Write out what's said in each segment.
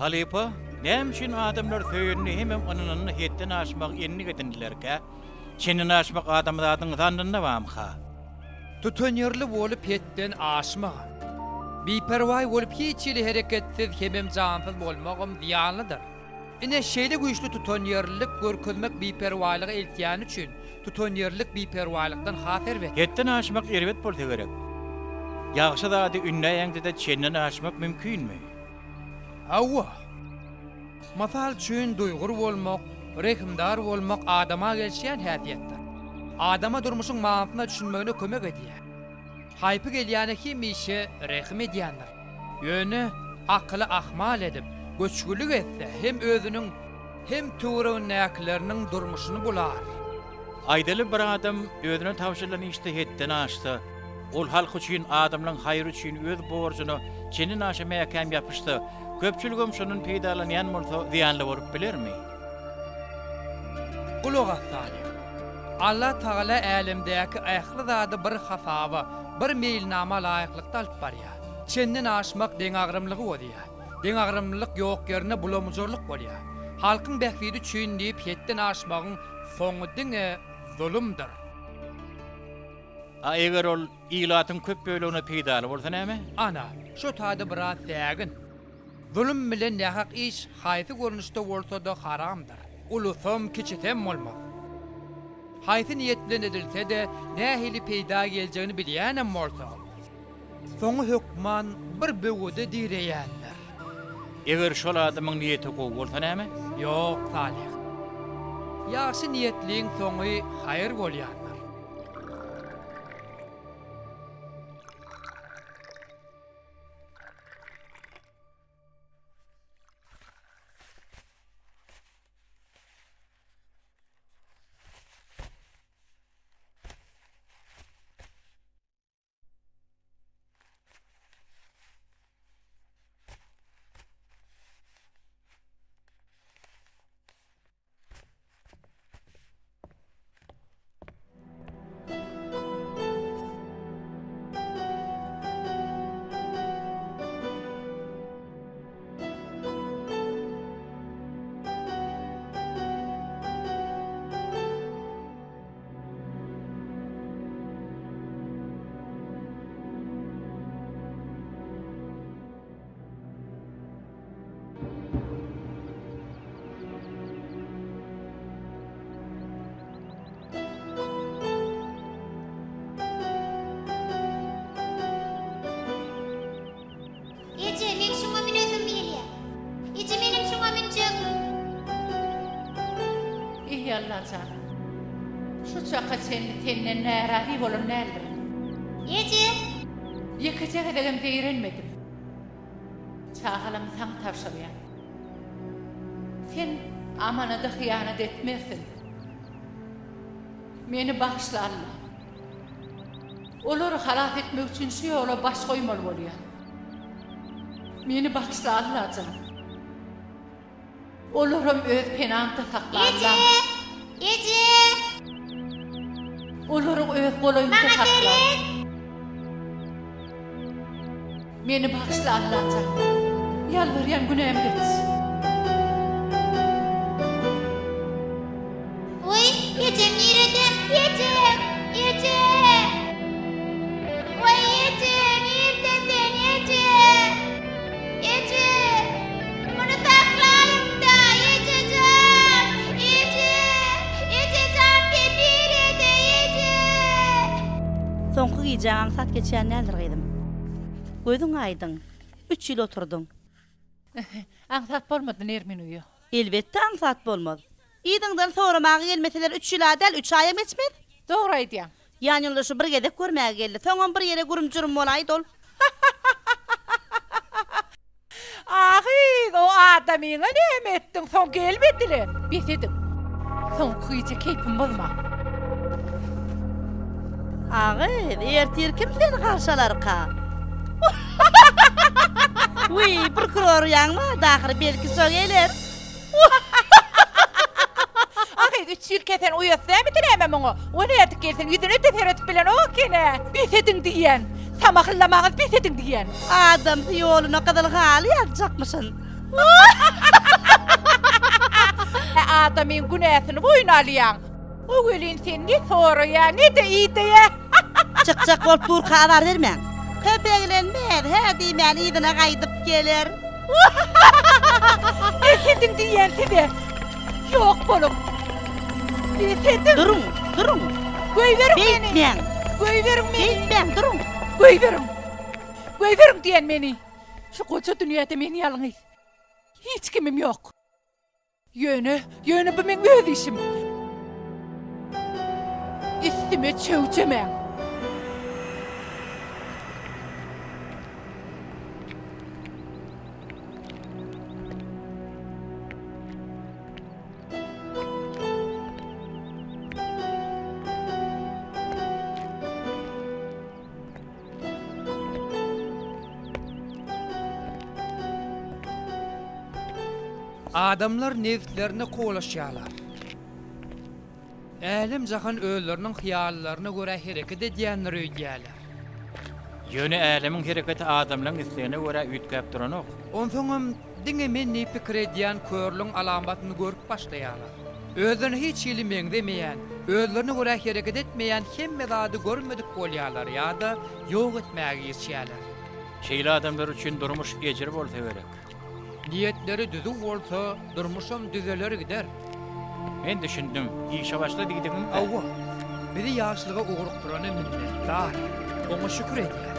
Halypa, näme üçin adamlar söýenini hemem ynananyny hetden aşmagy endik edindilerkä? Çenden aşmak adamzadyň zandynda bamyka? Tutanýerli bolup hetden aşmagam, biperwaý bolup hiç hili hereketsiz hemem jansyz bolmagam zyýanlydyr. Ine, şeýle güýçli tutanýerlilik görkezmek biperwaýlyga eltýäni üçin, tutanýerlilik biperwaýlykdan has erbetdir. Hetden aşmak erbet bolsa gerek. Ýagşy zady ündäýeňde-de çenden aşmak mümkinmi? Hawa. Mysal üçin, duýgur bolmak, rehimdar bolmak adama gelişýän häsiýetdir. Adama durmuşyň manysyna düşünmegine kömek edýär. Haýpy gelýäne hemişe rehim edýändir. Ýöne akyly ahmal edip, göçgülik etse, hem özüniň, hem töweregindäkileriniň durmuşyny bular. Aýdaly, bir adam özüne tabşyrylan işde hetden aşsa, ol halk üçin, adamlaryň haýry üçin öz borjuna çenden-aşa mäkäm ýapyşsa, köpçüligem şondan peýdalanýan bolsa, zyýanly bolup bilermi? Gulak as, Salyh! Allatagala älemdäki ähli zady bir hasaba, bir meýilnama laýyklykda alyp barýar. Çenden aşmak deňagramlygy bozýar. Deňagramlylyk ýok ýerinde bulamyjarlyk bolýar. Halkyň bähbidi üçin diýip hetden aşmagyň soňy diňe zulumdyr. A eger ol ilatyň köp bölegine peýdaly bolsa näme? Ana, şo taýda biraz sägin. Zulum bilen nähak iş haýsy görnüşde bolsa-da haramdyr. Ulusam, kiçisem bolmaz. Haýsy niýet bilen edilse-de, nähili peýda geljegini bilýänem bolsa, soňy hökman bir böwede direýändir. Eger şol adamyň niýeti gowy bolsa näme? Ýok, Salyh. Ýagşy niýetliň soňy haýyr bolýandyr. Eje, meň şuňa münesim gelýär. Eje, menem şuňa münjek. Eý, Allajan! Şu çaka çenli senden närazy bolan däldirin. Eje! Ýekeje gezegem zeýrenmedim. Çagalamy saňa tabşyrýan. Sen amanada hyýanat etmersiň. Meni bagyşla, Alla. Olary halas etmek üçin şu ýola baş goýmaly bolýan. Meni bagyşla, Allajan. Olaram öz penaňda sakla, Eje! Allam. Eje! Olary öz golaýyňda Maňa sakla. seret! Meni bagyşla, Allajan. Ýalbarýan günämi geç. Wiý, ejem nirede? Ejem! Eje! Wiý, eje, nirde sen, eje? Eje! Muny saklaýyň-da, eje jan! Eje! Eje jan, sen nirede, eje? Soňky gijäň aňsat geçýän däldir, gyzym. Gözüň aýdyň, üç ýyl oturdyň. Aňsat bolmady, Nermin uýa. Elbetde aňsat bolmaz. Yzyňdan soramaga gelmeseler üç ýyl-a däl, üç aýam geçmez. Dogry aýdýaň. Ýanýoldaşy bir gezek görmäge geldi. Soňam bir ýere gürüm-jürüm bolaýdy ol. A gyz, o adamyňa näme etdiň, soň gelmedi-le. Bes ediň. Soňky gije keýpimi bozmaň. A gyz, ertir kim seni garşy alarka? Wiý, prokuror uýaň bardy ahyry, belki şo geler. Ahy, üç ýyl kesen uýasy dälmidi näme muňa? O nädip gelsin, ýüzüne-de seredip bilenok eken-ä. Bes ediň diýýän. Samahyllamaňyzy bes ediň diýýän. Adamsy ýoluna gyzyl haly ýazjakmyşyn. Adamyň günäsini boýun alýaň. O welin seni ne soraýar, ne-de ideýär. Çykjak bolup durka azar bermäň. Köp eglenmez, hä diýmän yzyna gaýdyp geler. Bes ediň diýýän size. Ýok boluň. Bes ediň. Duruň, duruň. Goýberiň meni. Beýtmäň. Goýberiň meni. Beýtmäň, duruň. Goýberiň. Goýberiň diýen meni. Şu goja dünýäde men ýalňyz. Hiç kimim ýok. Ýöne, ýöne bu meň öz işim. Üstüme çöwjemäň. Adamlar nebslerine kowalaşýarlar. Älem-jahan özleriniň hyýallaryna görä hereket edýändir öýdýärler. Ýöne älemiň hereketi adamlaryň islegine görä üýtgäp duranok. Onsoňam diňe men diýip pikir edýän körlügiň alamatyny görüp başlaýarlar. Özlerine hiç hili meňzemeýän, özlerine görä hereket etmeýän hemme zady görmedik bolýarlar ýa-da ýok etmäge girişýärler. Şeýle adamlar üçin durmuş ejir bolsa gerek. Niýetleri düzüw bolsa, durmuşam düzeler gider. Men düşündim. Işe başla diýdigiň-dä. Hawa. Bizi ýagşylyga ugrukdyrana minnetdar. Oňa şükür edýän.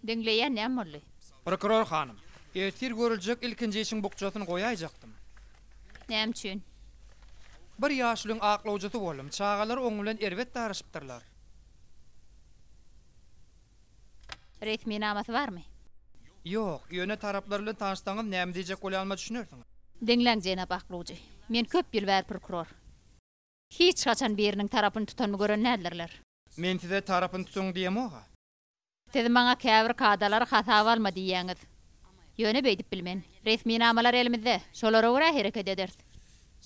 Diňleýän näme boldy? Prokuror hanym, ertir görüljek ilkinji işiň bukjasyny goýaýjakdym. Näme üçin? Bir ýaşulyň aklawjysy boldum, çagalary oň bilen erbet daraşypdyrlar. Resminamasy barmy? Ýok, ýöne taraplar bilen tanyşsaňyz näme diýjek bolýanyma düşünersiňiz. Diňläň, jenap aklawjy, men köp ýyl bäri prokuror. Hiç haçan biriniň tarapyny tutanymy gören däldirler. Men size tarapyny tutuň diýemog-a. Siz maňa käbir kadalary hasaba alma diýýäňiz. Ýöne beýdip bilmen. Resminamalar elimizde, şolara görä hereket ederis.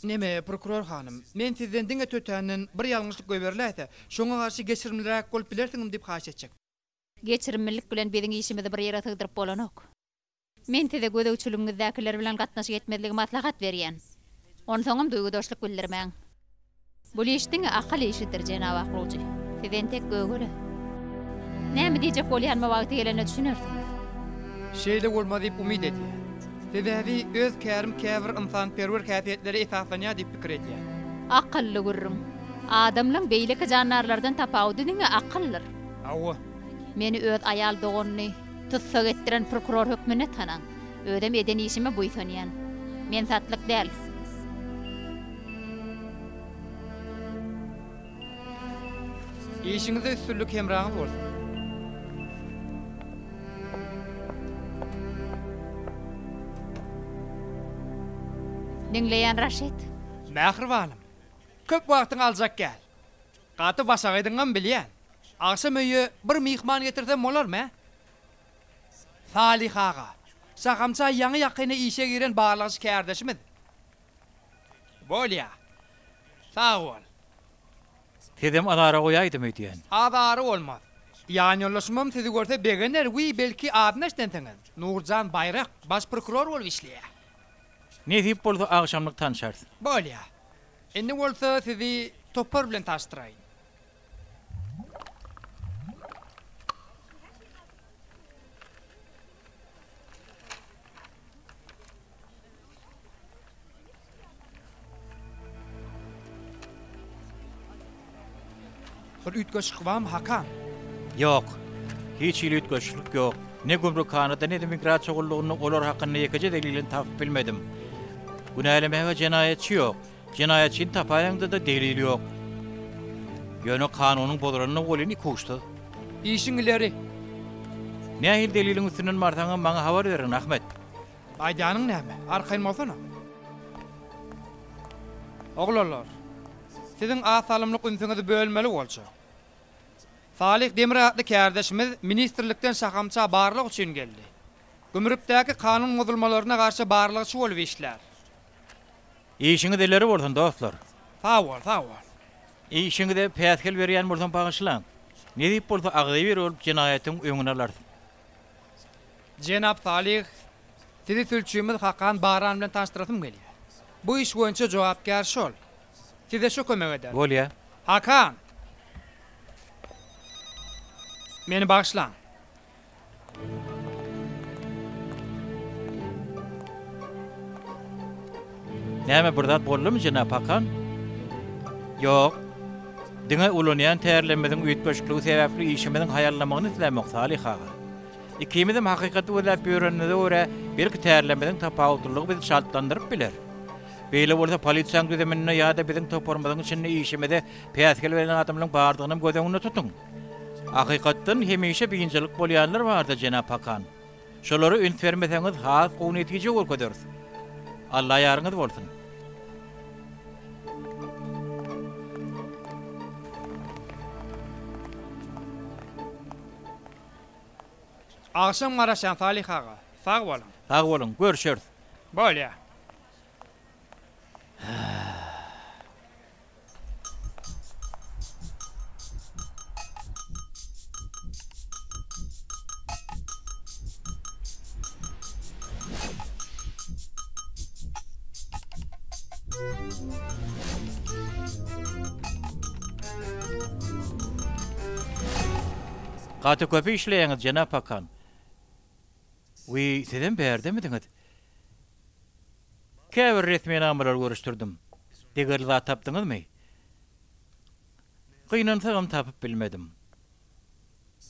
Neme, prokuror hanym, men sizden diňe tötänden bir ýalňyşlyk goýberiläýse, şoňa garşy geçirimliräk bolup bilersiňmi diýip haýyş etjek. Geçirimlilik bilen biziň işimizi bir ýere sygdyryp bolanok. Men size gözegçiligiňizdäkiler bilen gatnaşyk etmezligi maslahat berýän. Onsoňam duýgudaşlyk bildirmäň. Bul iş diňe akyl işidir, jenap aklawjy. Siz entek gögele. Näme diýjek bolýanyma wagty gelende düşünersiňiz. Şeýle bolmaz diýip umyt edýän. Sebäbi öz kärim käbir ynsanperwer häsiýetlere esaslanýar diýip pikir edýän. Akylly gürrüň. Adamlaň beýleki jandarlardan tapawudy diňe akyldyr. Hawa. Meni öz aýal doganyny tussag etdiren prokuror hökmünde tanaň. Özem eden işime buýsanýan. Men satlyk däl. Işiňizde üstünlik hemraňyz bolsun. Diňleýän Raşid. Mähribanym. Köp wagtyňy aljak gäl. Gaty başagaýdyňam bilýän. Agşam öýe bir myhman getirsem bolarmy, hä? Salyh aga, şahamça ýaňy-ýakynda işe giren barlagçy kärdeşimiz. Bolýa. Sag bol. Sizem azara goýaýdym öýdýän. Azary bolmaz. Ýanýoldaşymam sizi görse begener, wiý, belki adyny eşidensiňiz. Nurjan Baýrak, baş prokuror bolup işleýär. Nesip bolsa agşamlyk tanşarys. Bolýa. Indi bolsa sizi topar bilen tanyşdyraýyn. Bir üýtgeşik barmy, Hakan? Ýok. Hiç hili üýtgeşiklik ýok. Ne gümrükhanada, ne-de migrasiýa gullugynda olar hakynda ýekeje delilini tapyp bilmedim. Günälemäge jenaýatçy ýok. Jenaýatçyny tapaýaňda-da delil ýok. Ýöne kanunyň bozulandygy welin ikuçsyz. Işiň ileri. Nähili deliliň üstünden barsaňam maňa habar berin, Ahmet. Aýdýanyň näme? Arkaýyn bolsana. Oglanlar, siziň az salymlyk ünsüňizi bölmeli boljak. Salyh Demir atly kärdeşimiz ministrlikden şahamça barlag üçin geldi. Gümrükdäki kanun bozulmalaryna garşy barlagçy bolup işlär. Işiňiz ileri bolsun, dostlar! Sag bol, sag bol. Işiňize päsgel berýän bolsam bagyşlaň. Nesip bolsa agzybir bolup jenaýatyň öňüni alarys. Jenap Salyh, sizi sülçümiz Hakan Baran bilen tanyşdyrasym gelýär. Bu iş boýunça jogapkär şol. Size şo kömek eder. Bolýa. Hakan! Meni bagyşlaň. Näme bir zat boldumy jenap Hakan? Ýok. Diňe ulanýan tärlerimiziň üýtgeşikligi sebäpli işimiziň haýallamagyny islämok, Salyh aga. Ikimizem hakykaty gözläp ýörenimize görä, belki tärlerimiziň tapawutlylygy bizi çaltlandyryp biler. Beýle bolsa polisiýaň düzüminde ýa-da biziň toparymyzyň içinde işimize päsgel berýän adamlaryň bardygynam göz öňünde tutuň. Hakykatdan hemişe biynjalyk bolýanlar bardy, jenap Hakan. Şolara üns bermeseňiz has gowy netije görkezeris. Alla ýaryňyz bolsun. Agşam garaşýan Salyh aga. Sag boluň. Sag boluň. Görşeris. Bolýa. Gaty köp işleýäňiz, jenap Hakan. Wiý, sizem bärdemidiňiz? Käbir resminamalary görüşdirdim. Degerli zat tapdyňyzmy? Gynansagam tapyp bilmedim.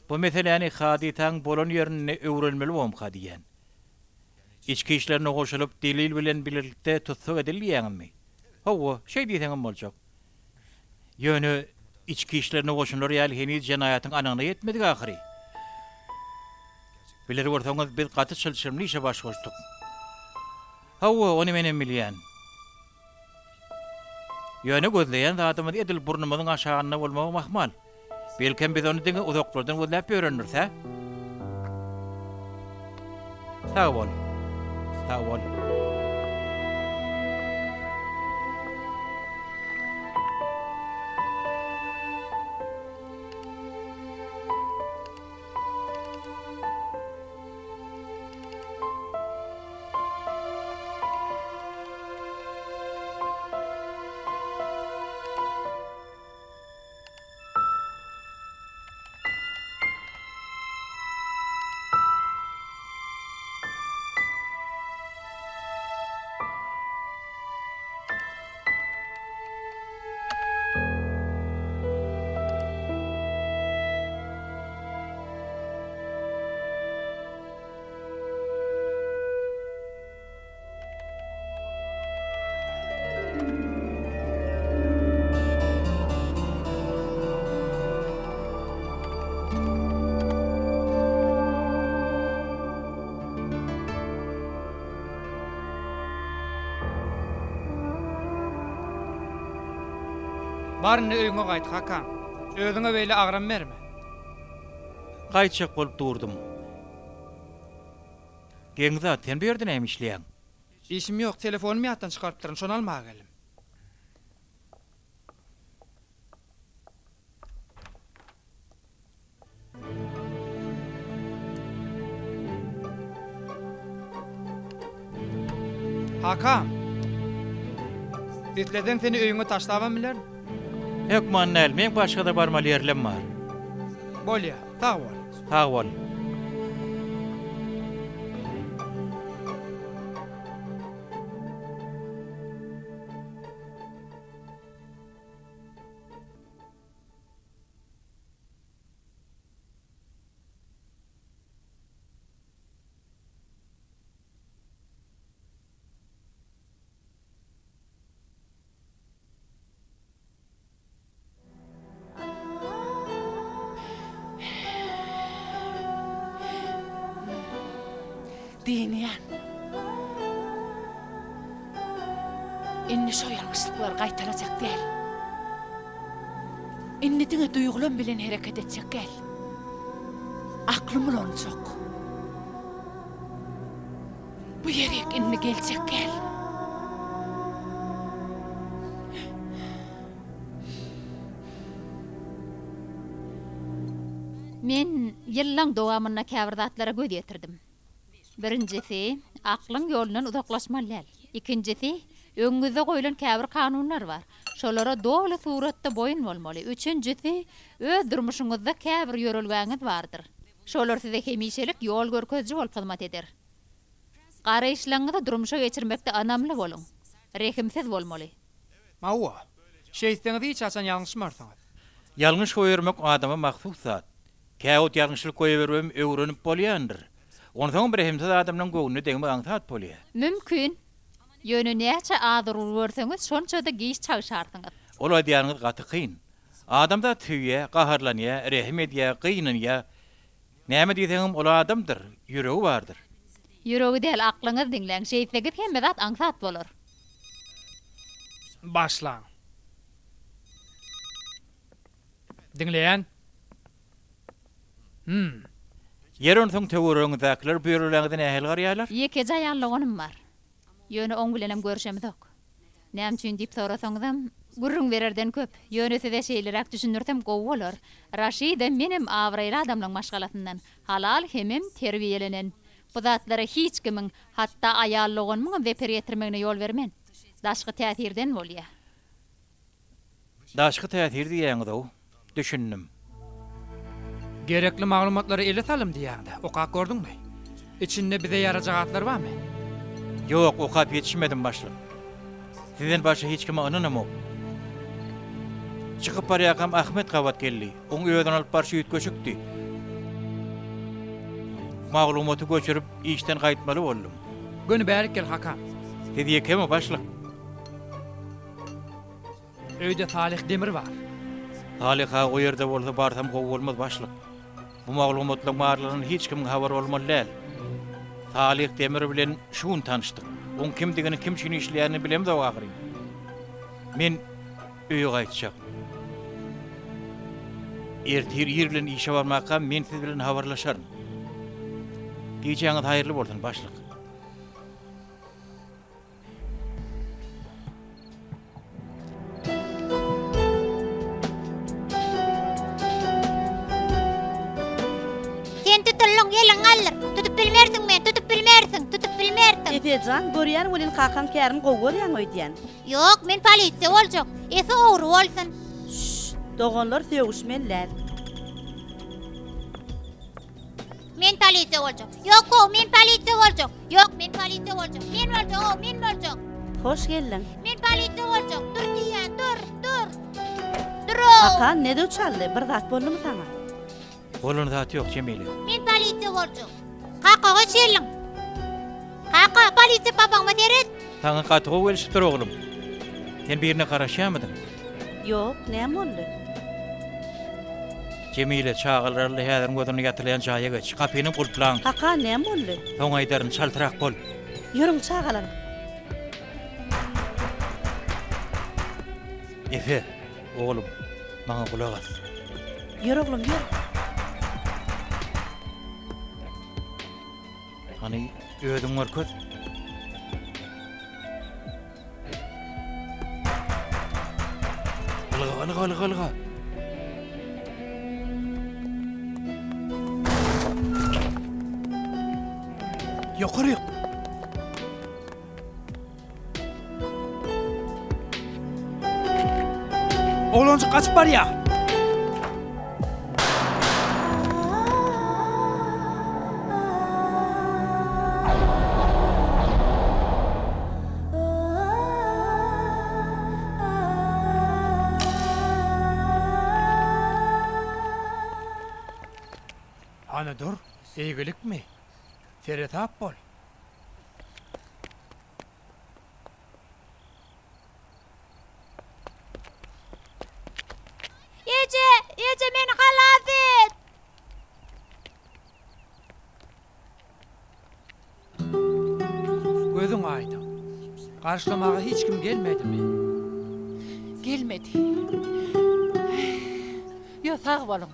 Bu meseläni hadysaň bolan ýerinde öwrenmeli bomka diýýän. Içki işlerine goşulyp delil bilen birlikde tussag edildi diýýäňizmi? Hawa, şeý diýseňem boljak. Ýöne içki işlerine goşular ýaly heniz jenaýatyň anygyna ýetmedik ahyry. Biler bolsaňyz, biz gaty çylşyrymly işe baş goşduk. Hawa, ony menem bilýän. Ýöne gözleýän zadymyz edil burnumyzyň aşagynda bolmagam ahmal. Belkem biz ony diňe uzaklardan gözläp ýörendiris, hä? Sag bol. Sag bol. Bar indi öýüňe gaýt, Hakan. Özüňe beýle agram berme. Gaýtjak bolup durdum. Geň zat, sen bu ýerde näme işleýäň? Işim ýok, telefonymy ýatdan çykarypdyryn, şony almaga geldim. Hakan! Isleseň seni öýüňe taşlabam bilerin. Hökman däl, meň başga-da barmaly ýerlem bar. Bolýa, sag bol. Sag bol. Dynýan. Indi şo ýalňyşlyklary gaýtalajak däl. Indi diňe duýgulam bilen hereket etjek däl. Aklym ulanjak. Bu ýerik indi geljek däl. Men ýyllaň dowamynda käbir zatlara göz ýetirdim. Birinjisi, aklyň ýolundan uzaklaşmaly däl. Ikinjisi, öňüňizde goýlan käbir kanunlar bar. Şolara doly suratda boýun bolmaly. Üçünjisi, öz durmuşyňyzda käbir ýörelgäňiz bardyr. Şolar size hemişelik ýol görkeziji bolup hyzmat eder. Garaýyşlaryňyzy durmuşa geçirmekde ynamly boluň. Rehimsiz bolmaly. Hawa. Şeýtseňiz hiç haçan ýalňyşmarsyňyz. Ýalňyş goýbermek adama mahsus zat. Käwagt ýalňyşlyk goýberibem öwrenip bolýandyr. Onsoňam rehimsiz adamlaň göwnüne degmek aňsat bolýar. Mümkin. Ýöne näçe az urgy görseňiz, şonça-da giç çagşarsyňyz. Ol aýdýanyňyz gaty kyn. Adamzat söýýär, gaharlanýar, rehim edýär, gynanýar. Näme diýseňem ol adamdyr, ýüregi bardyr. Ýüregi däl, aklyňyzy diňläň, şeýtseňiz hemme zat aňsat bolar. Başlaň. Diňleýän. Hum. Ýeri onsoň töweregiňizdäkiler bu ýörelgäňize nähili garaýarlar? Ýekeje aýal doganym bar. Ýöne oň bilenem görşemzok. Näme üçin diýip sorasaňyzam, gürrüň bererden köp. Ýöne size şeýleräk düşündirsem gowy bolar. Raşidem menem abraýly adamlaň maşgalasyndan. Halal hemem terbiýelenen. Bu zatlara hiç kimiň, hatda aýal doganymyňam zeper ýetirmegine ýol bermen. Daşky täsirden bolýa. Daşky täsir diýýäňiz-ow. Düşündim. Gerekli maglumatlary ele saldym diýýäňdä, okap gördüňmi? Içinde bize ýarajak zatlar barmy? Ýok, okap ýetişmedim, başlyk. Sizden başga hiç kime ynanamok. Çykyp barýarkam Ahmet gabat geldi. Oň özüni alyp barşy üýtgeşikdi. Maglumaty göçürip, işden gaýtmaly boldum. Göni bärik gel, Hakan. Siz ýekemi, başlyk? Öýde Salyh Demir bar. Salyh aga o ýerde bolsa barsam gowy bolmaz başlyk. Bu maglumatlaryň barlygyndan hiç kimiň habary bolmaly däl. Salyh Demir bilen şu gün tanyşdyk. Oň kimdigini, kim üçin işleýänini bilemzok ahyryn. Men öýe gaýtjak. Ertir ir bilen işe barmakam men siz bilen habarlaşaryn. Gijäňiz haýyrly bolsun, başlyk. Sen tutuldyň, eliňi galdyr. Tutup bilmersiň meni, tutup bilmersiň, tutup bilmersiň. Esejan, görýän welin kakaň kärini gowy görýäň öýdýän. Ýok, men polisiýa boljak. Ese ogry bolsun. Şşt, doganlar sögüşmeli däl. Men polisiýa boljak. Ýok how, men polisiýa boljak. Ýok, men polisiýa boljak. Men boljak how, men boljak. Hoş geldiň. Men polisiýa boljak. Dur diýýän, dur, dur. Dur how. Hakan, ne döw çaldy? Bir zat boldumy saňa? Bolan zat ýok, Jemile. Men polisiýa boljak. Kaka, hoş geldiň. Kaka, polisiýa papaňyma seret. Saňa gaty gowy gelişipdir, oglum. Sen birine garaşýarmydyň? Ýok, näme boldy? Jemile, çagalary al-da häziriň özünde ýatylýan jaýa geç. Gapyny gulplaň. Kaka, näme boldy? Soň aýdaryn, çaltrak bol. Ýörüň, çagalar. Efe, Oglum, maňa gulak as. Ýör oglum, ýör. Hany, özüň görkez. Ylga, ylga, ylga, ylga. Ýokaryk. Oglanjyk gaçyp barýar. Hany dur, eýgilikmi? Seresap bol. Eje, eje meni halas et! Gözüň aýdyň. Garşylamaga hiç kim gelmedimi? Gelmedi. Ýo, sag boluň.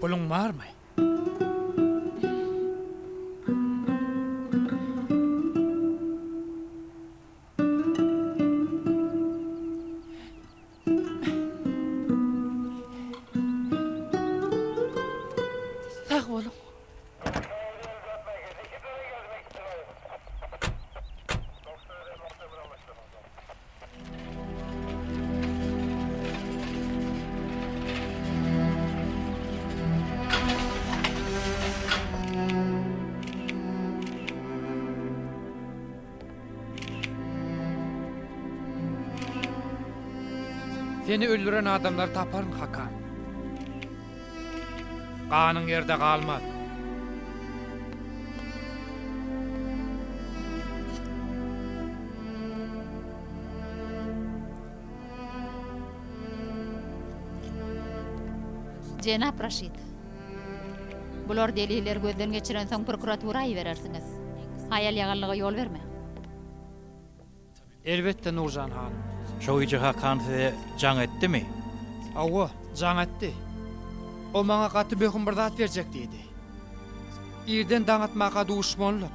Puluň barmy? Sag boluň. Seni öldüren adamlary taparyn, Hakan. Ganyň ýerde galmaz. Jenap Raşid, bular delilleri gözden geçirensoň prokuratura iberersiňiz. Haýal-ýagallyga ýol bermäň. Elbetde, Nurjan hanym. Şo gije Hakan size jaň etdimi? Hawa, jaň etdi. O maňa gaty möhüm bir zat berjek diýdi. Irden daň atmaka duşmanlyk.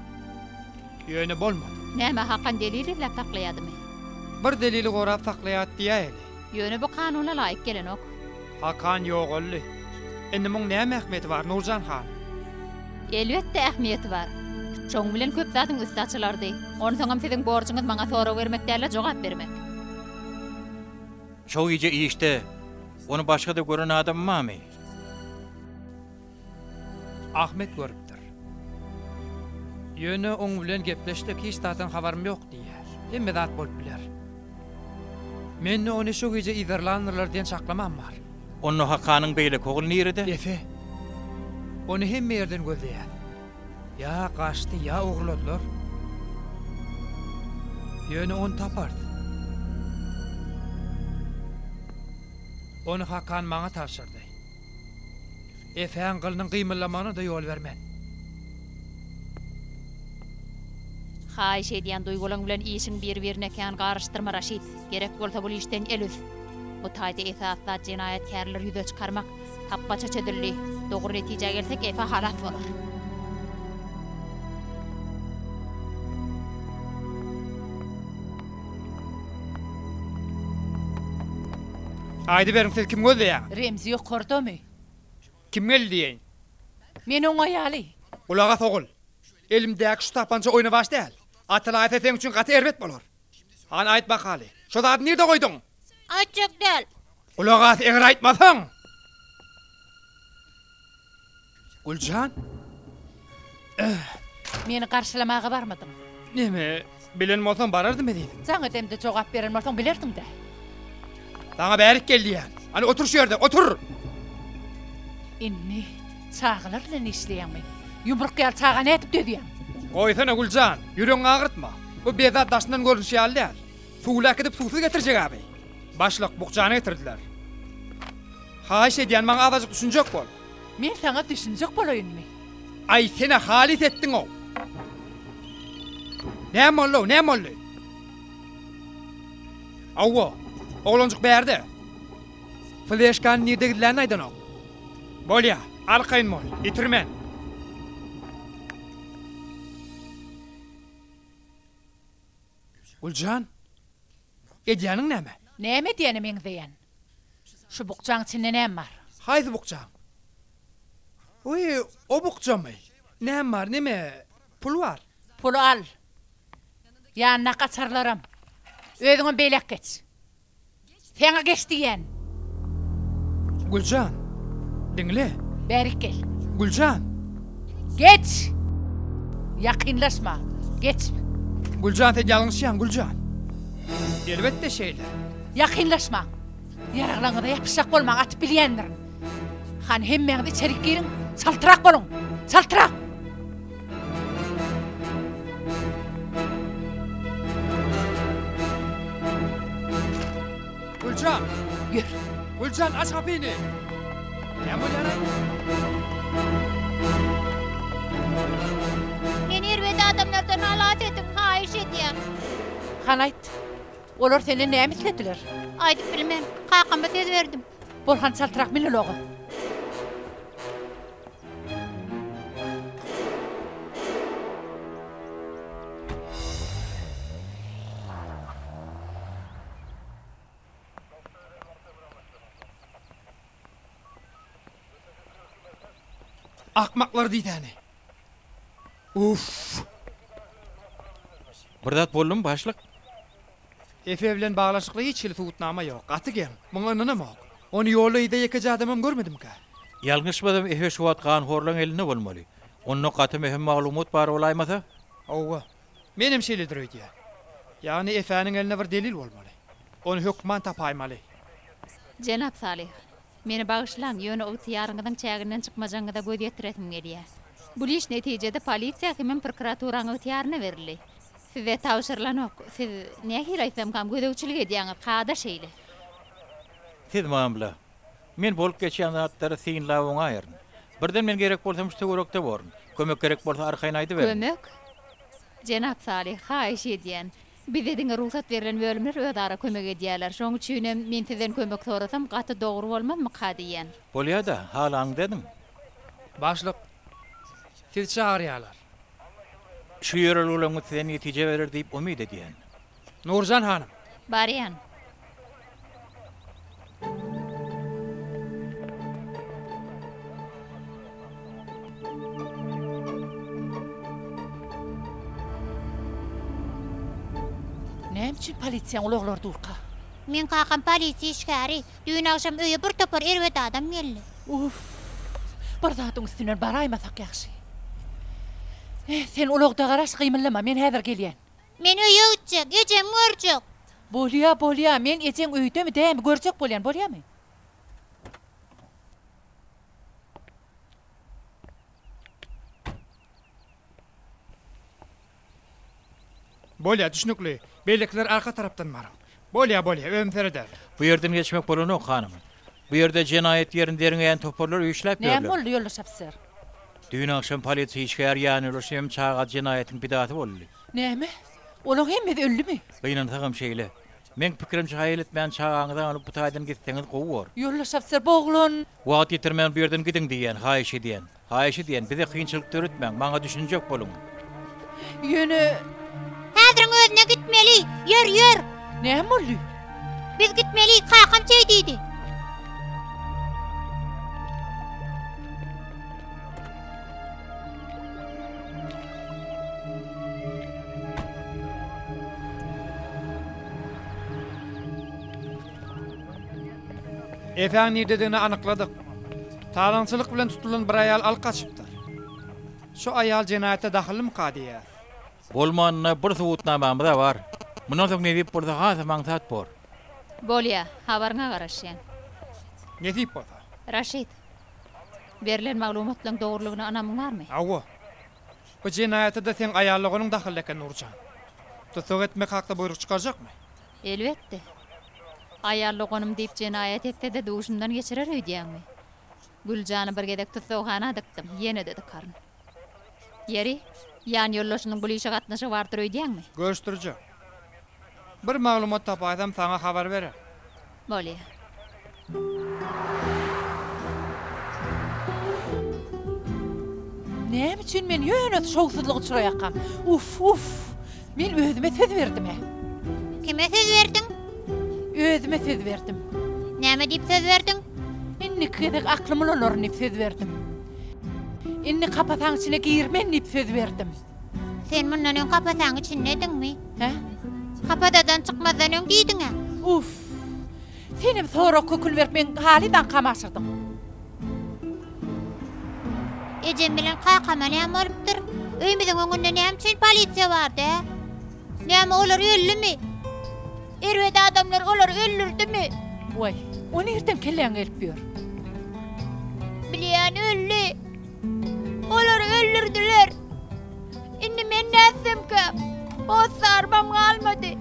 Ýöne bolmady. Näme, Hakan delil izläp saklaýadymy? Bir delili gorap saklaýat diýäýeli. Ýöne bu kanuna laýyk gelenok. Hakan ýogaldy. Indi muň näme ähmiýeti bar, Nurjan hanym? Elbetde ähmiýeti bar. Şoň bilen köp zadyň üsti açylardy. Onsoňam siziň borjuňyz maňa sorag bermek däl-de jogap bermek. Şo gije işde ony başga-da gören adam barmy? Ahmet görüpdir. Ýöne oň bilen gepleşdik, hiç zatdan habarym ýok diýýär. Hemme zat bolup biler. Mende ony şo gije yzarlandyrlar diýen çaklamam bar. Onda Hakanyň beýleki ogly nirede? Efe. Ony hemme ýerden gözleýär. Ýa gaçdy, ýa ogurladylar. Ýöne ony taparys. Ony Hakan maňa tabşyrdy. Efäň gylynyň gymyldamagyna-da ýol bermen. Haýyş edýän duýgulaň bilen işiň bir-birine kän garyşdyrma Raşid. Gerek bolsa bul işden el üz. Bu taýda esasy zat jenaýatkärleri ýüze çykarmak. Tapbaça çözüldi. Dogry netijä gelsek Efe halas bolar. Aýdyberiň siz kimi gözleýäňiz? Remzi ýokardamy? Kim geldi diýeýin? Men oň aýaly. Gulak as ogul. Elimdäki şu tapança oýnawaç däl. Atylaýsa seň üçin gaty erbet bolar. Hany aýt bakaly, şo zady nirde goýduň? Aýtjak däl. Gulak as, eger aýtmasaň! Güljan? Meni garşylamaga barmadyň. Neme, bilen bolsam barardym ezizim. Jaň edemde jogap beren bolsaň bilerdiň-dä. Saňa bärik gel diýýän. Hany otur şu ýerde, otur! Indi çagalar bilen işleýäňmi? Ýumruk ýaly çaga nädip dözýäň? Goýsana Güljan, ýüregiňi agyrtma. Bu bezzat daşyndan görnüşi ýaly däl. Suwly äkidip suwsuz getirjek-ä bi. Başlyk, bukjany getirdiler. Haýyş edýän, maňa azajyk düşünjek bol. Men saňa düşünjek bolaýynmy? Aý senä halys etdiň-ow. Näme boldy-ow, näme boldy? Hawa, oglanjyk bärde. Fleşkany nirde gizlänini aýdanok. Bolýa, arkaýyn bol, ýitirmen. Güljan, edýäniň näme? Näme edýäne meňzeýän? Şu bukjaň içinde näme bar? Haýsy bukjaň? Wiý, o bukjamy? Näme bar, neme, pul bar. Puly al. Ýanyndaky açarlaram. Özüňem beýläk geç. Saňa geç diýýän. Güljan, diňle. Bärik gel. Güljan! Geç! Ýakynlaşma. Geç. Güljan sen ýalňyşýaň, Güljan. Elbetde şeýle. Ýakynlaşmaň. Ýaraglaryňyza ýapyşjak bolmaň, atyp bilýändirin. Hany hemmäňiz içerik giriň, çaltrak boluň! Çaltrak! Güljan! Ýör. Güljan, aç gapyny! Näme bolýar-aý? Meni erbet adamlardan halas ediň, haýyş edýän. Hany aýt, olar senden näme islediler? Aýdyp bilmen. Kakama söz berdim. Bol hany çaltrak min ulaga. Akmaklar diýsäni. Uff. Bir zat boldumy başlyk? Efe bilen baglanşykly hiç hili subutnama ýok. Gaty geň. Muňa ynanamok. Ony ýolda-yzda ýekeje adamam görmedimkä? Ýalňyşmasam Efe şu wagt ganhorlaň elinde bolmaly. Onda gaty möhüm maglumat bar bolaýmasa? Hawa. Menem şeýledir öýdýän. Ýagny Efäniň elinde bir delil bolmaly. Ony hökman tapaýmaly. Jenap Salyh, meni bagyşlaň, ýöne ygtyýaryňyzyň çäginden çykmajagyňyza göz ýetiresim gelýär. Bul iş netijede polisiýa hemem prokuraturaň ygtyýaryna berildi. Size tabşyrylanok. Siz, nähili aýtsamkam, gözegçilik edýäňiz, kada şeýle. Siz mamla. Men bolup geçýän zatlary synlap oňaýaryn. Birden men gerek bolsam şu töwerekde borun. Kömek gerek bolsa arkaýyn aýdyberiň. Kömek? Jenap Salyh, haýyş edýän. Bize diňe rugsat berlen bölümler özara kömek edýärler. Şoň üçinem men sizden kömek sorasam gaty dogry bolmazmyka diýýän. Bolýa-da, halanyňyzy ediň. Başlyk, sizi çagyrýarlar. Şu ýörelgeleriňiz size netije berer diýip umyt edýän. Nurjan hanym. Barýan. Näme üçin polisiýaň ulaglary durka? Meň kakam polisiýa işgäri. Düýn agşam öýe bir topar erbet adam geldi. Uff, bir zadyň üstünden baraýmasak ýagşy. Eh, sen ulagda garaş, gymyldama, men häzir gelýän. Men öýe gitjek, ejemi görjek. Bolýa, bolýa, men ejeň öýdemi, dämi, görjek bolýan, bolýamy? Bolýa, düşnükli. Beýlekiler arka tarapdan baryň. Bolýa, bolýa, özüm serederin. Bu ýerden geçmek bolanok, hanym. Bu ýerde jenaýat ýerini derňeýän toparlar işläp Näme ýörler. boldy, ýoldaş ofiser? Düýn agşam polisiýa işgäri ýanýoldaşy hem çaga jenaýatyň pidasy boldy. Näme? Olaň hemmesi öldümi? Gynansagam şeýle. Meň pikirimçe haýal etmän çagaňyzy alyp bu taýdan gitseňiz gowy bor. Ýoldaş ofiser, bu oglan. Wagt ýitirmän bu ýerden gidiň diýýän, haýyş edýän. Haýyş edýän, bize kynçylyk döretmäň, maňa düşünjek boluň. Ýöne. Häziriň özüne gitmeli! Ýör, ýör! Näme boldy? Biz gitmeli, kakam şeý diýdi. Efäň nirededigini anykladyk. Talaňçylyk bilen tutulan bir aýal alyp gaçypdyr. Şu aýal jenaýata dahyllymyka diýýäs. Bolmanda bir subutnamamyz-a bar. Mundan soň nesip bolsa hasam aňsat bor. Bolýa, habaryňa garaşýan. Nesip bolsa. Raşid, berlen maglumatlaň dogrulygyna ynamyň barmy? Hawa. Bu jenaýata-da seň aýal doganyň dahylly eken, Nurjan. Tussag etmek hakda buýruk çykarjakmy? Elbetde. Aýal doganym diýip jenaýat etse-de duşumdan geçirer öýdýäňmi? Güljany bir gezek tussaghana dykdym, ýene-de dykaryn. Ýeri, ýan ýoldaşynyň bul işe gatnaşygy bardyr öýdýäňmi? Görüşdirjek. Bir maglumat tapaýsam saňa habar bererin. Bolýa. Näme üçin men ýöne şowsuzlyga uçraýakam? Uf, uf! Men özüme söz berdim-ä. Kime söz berdiň? Özüme söz berdim. Näme diýip söz berdiň? Indiki gezek aklym ulanaryn diýip söz berdim. Indi kapasaň içine girmen diýip söz berdim. Sen mundan öň kapasaň içindediňmi? Hä? Kapasadan çykmazdan öň diýdiň-ä. Uff! Senem sorag köküni berip meň halys aňkamy aşyrdyň. Ejem bilen kakama näme bolupdyr? Öýümiziň öňünde näme üçin polisiýa bardy, hä? Näme olar öldümi? Erbet adamlar olary öldürdimi? Waý, o nirden kelläňe gelip ýör? Bilýän öldi. Olary öldürdiler. Indi men nätsemkäm? Hossarymam galmady.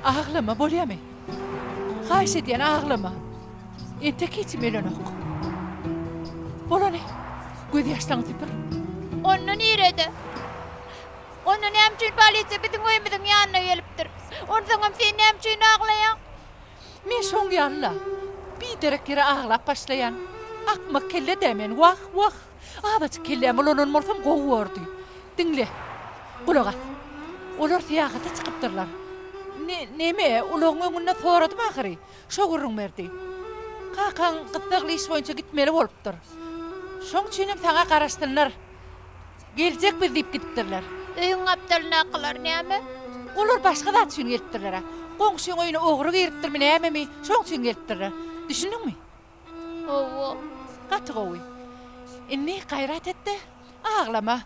Aglama, bolýamy? Haýyş edýän, aglama. Entek hiç kim ölenok. Bolany, gözýaşlaryňy süpür. Onda nirede? Onda näme üçin polisiýa biziň öýümiziň ýanyna gelipdir? Onsoňam sen näme üçin aglaýaň? Men şoň ýaly-la, biderek ýere aglap başlaýan. Akmak kelle-dä men, wah, wah! Azajyk kellämi ulanan bolsam gowy bordy. Diňle, gulak as. Olar syýahata çykypdyrlar. Ne, neme, ulagyň öňünde soradym ahyry. Şo gürrüň berdi. Kakaň gyssagly iş boýunça gitmeli bolupdyr. Şoň üçinem saňa garaşsynlar. Geljek biz diýip gidipdirler. Öýüň gapdalyndakylar näme? Olar başga zat üçin gelipdirler-ä. Goňşyň öýüne ogry giripdirmi nämemi, şoň üçin gelipdirler. Düşündiňmi? Hawa. Gaty gowy. Indi gaýrat et-de, aglama.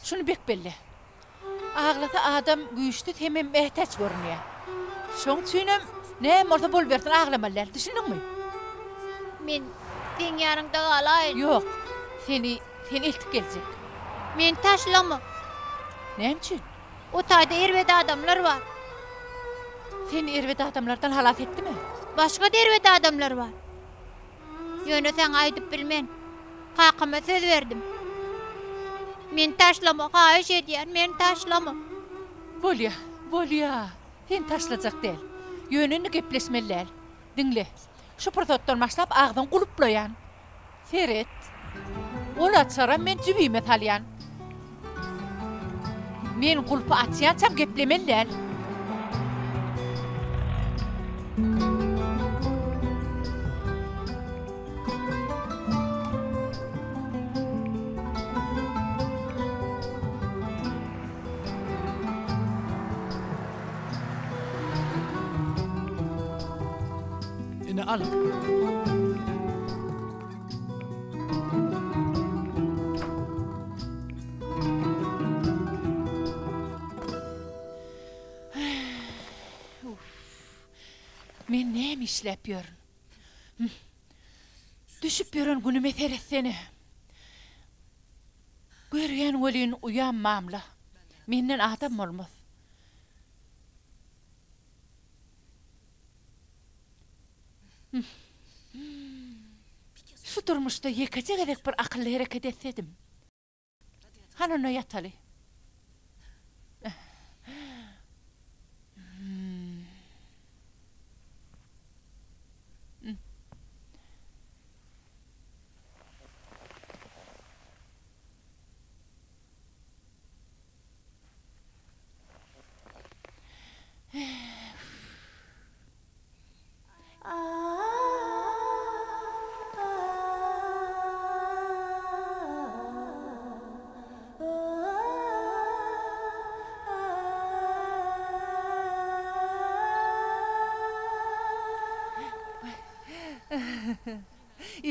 Şuny bek belle. Aglasa adam güýçsüz hemem mätäç görünýär. Şoň üçinem näme bolsa bolubersin aglamaly däl. Düşündiňmi? Men seň ýanyňda galaýyn. Ýok. Seni, seni eltip geljek. Meni taşlama. Näme üçin? O taýda erbet adamlar bar. Seni erbet adamlardan halas etdimi? Başga-da erbet adamlar bar. Ýöne saňa aýdyp bilmen. Kakama söz berdim. Meni taşlama, haýyş edýän, meni taşlama. Bolýa, bolýa. Seni taşlajak däl. Ýöne indi gepleşmeli däl. Diňle. Şu pursatdan başlap agzyňy gulplaýan. Seret. Ol açaram men jübime salýan. Men gulpy açýançam geplemeli däl. Ine alyň. Men näme işläp ýörün? Düşüp ýören günüme seretsene. Görýän welin uýam mamla. Menden adam bolmaz. Şu durmuşda ýekeje gezek bir akylly hereket etsedim. Hany onda ýataly.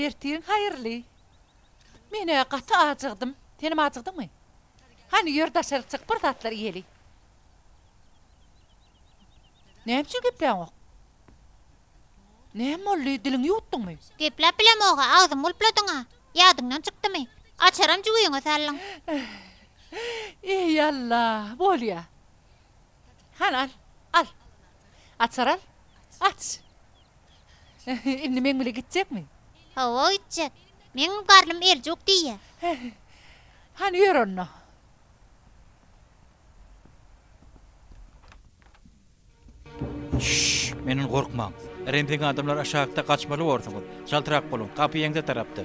Ertiriň haýyrly. Men-ä gaty ajygdym. Senem ajygdyňmy? Hany ýör daşaryk çyk bir zatlar iýeli. Näme üçin gepläňok? Näme boldy, diliňi ýuwutdyňmy? Gepläp bilemog-a, agzymy gulpladyň-a. Ýadyňdan çykdymy? Açaram jübiňe saldyň. Eý, Alla, bolýa. Hany al, al. Açar al. Aç. Indi meň bile gitjekmi? Hawa gitjek. Meň garnym eljuk diýýä. Hany ýör onda. Şşş! Menden gorkmaň. Remziň adamlary aşakda, gaçmaly borsuňyz. Çaltrak boluň, gapy ýeňse tarapda.